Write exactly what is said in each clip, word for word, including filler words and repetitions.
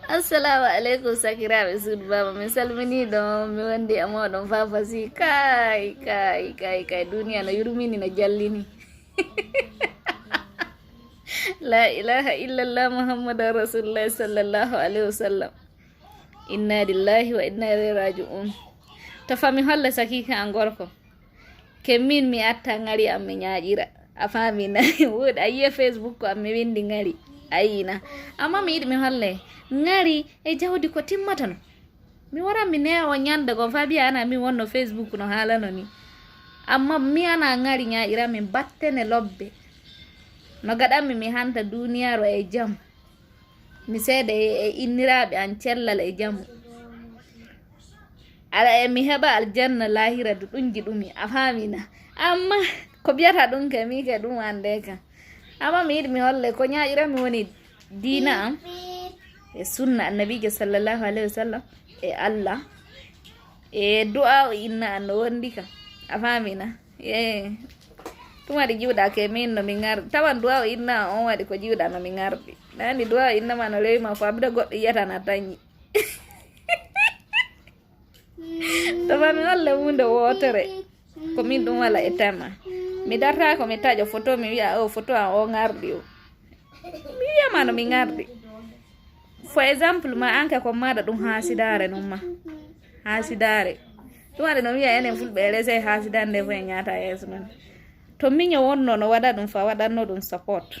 Assalamu aleykum, sakiraaɓe suudu baaba. Mi salminii ɗon, mi wondi e mooɗon faa fasi. Kay, kay, kay, kay, duniya no yurmini, no jallini. La ilaha illallah Muhammadan Rasulullah sallallahu alaihi wasallam. Inna lillahi wa inna ilaihi raji'un. To fa mi holle sakiike an gorko. Ke min mi atta ŋari am mi ñaaƴira. A faami na? Woodi a yi'e Facebook ko am mi windi ŋari. A yi'i na? Amma mi yiɗi mi holle. Ŋari e jawdi ko timmatano. Mi waran mi neewo ñande goo faa biya ana min wonno Facebook no haalano ni. Amma mi ana ŋari ñaaƴira min battene lobbe. No gaɗanmi mi hanta duniyaaru e jam. Mi seeda e, e inniraaɓe an cellal e jamu. Ala e mi heɓa aljanna laahira du ɗum jiɗumi. A faami na? Amma ko biyata ɗum ke mi ke ɗum annde kan. Amma mi yiɗi mi holle ko ñaaƴira mi woni diina am. E sunna annabiijo sallallahu alaihi wasallam. E Allah. E du'a o inna an no wondi kam. A faami na? Ee. Ɗum waɗi jiwɗa ke min no mi ŋarɗi. Tawan du'a o inna an on waɗi ko jiwɗa no mi ŋarɗi. Nani du'a o inna ma no rewi ma ko abida goɗɗo yiyata na dañi. To fa mi holle hunde wootere. Ko min ɗum wala e tema. Mi darta ko mi taƴo photo mi wi'a o photo an o ŋarɗi o. Mi wi'a ma no mi ŋarɗi. For example ma an ke ko maɗa ɗum haasidaare non ma. Haasidaare. Ɗum waɗi no wi'a enen fulɓe e rese haasidaare nde fof e ñaata yeeso men. To miño wonno no waɗa ɗum fa waɗanno ɗum support.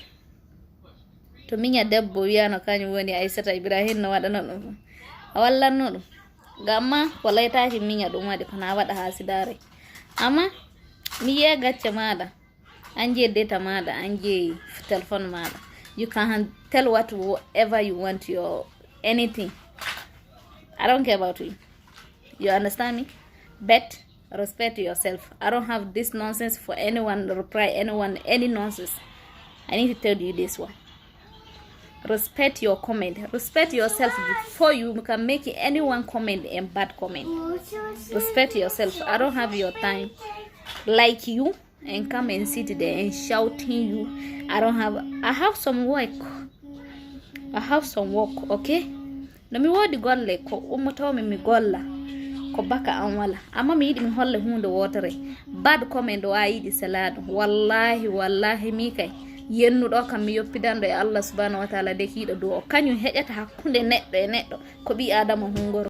To miña debbo wiyano kañum woni Aissata Ibrahim no waɗano ɗum fa. A wallanno ɗum. Gamma ko laytaaki miña ɗum waɗi kono a waɗa haasidaare. Amma mi yi'e gacce maɗa. An jeyi data maɗa, an jeyi téléphone maɗa. You can tell whatever you want, your anything. I don't care about you. You understand me? But respect yourself. I don't have this nonsense for anyone, reply anyone, any nonsense. I need to tell you this one. Respect your comment. Respect yourself before you can make anyone comment and bad comment. Respect yourself. I don't have your time. Like you and come and sit there and shouting you. I don't have, I have some work. I have some work, okay? No mi woodi golle ko ummotoomi mi golla. Ko baka an wala. Amma mi yiɗi mi holle huunde wootere. Bad comment o a yiɗi sela ɗum. Wallahi, wallahi mi kay. Yennuɗo kam mi yoppidanɗo e Allah subhanahu wa ta'ala de kiiɗo dow o. Kañum heƴata hakkunde neɗɗo e neɗɗo. Ko ɓii Adama hungor.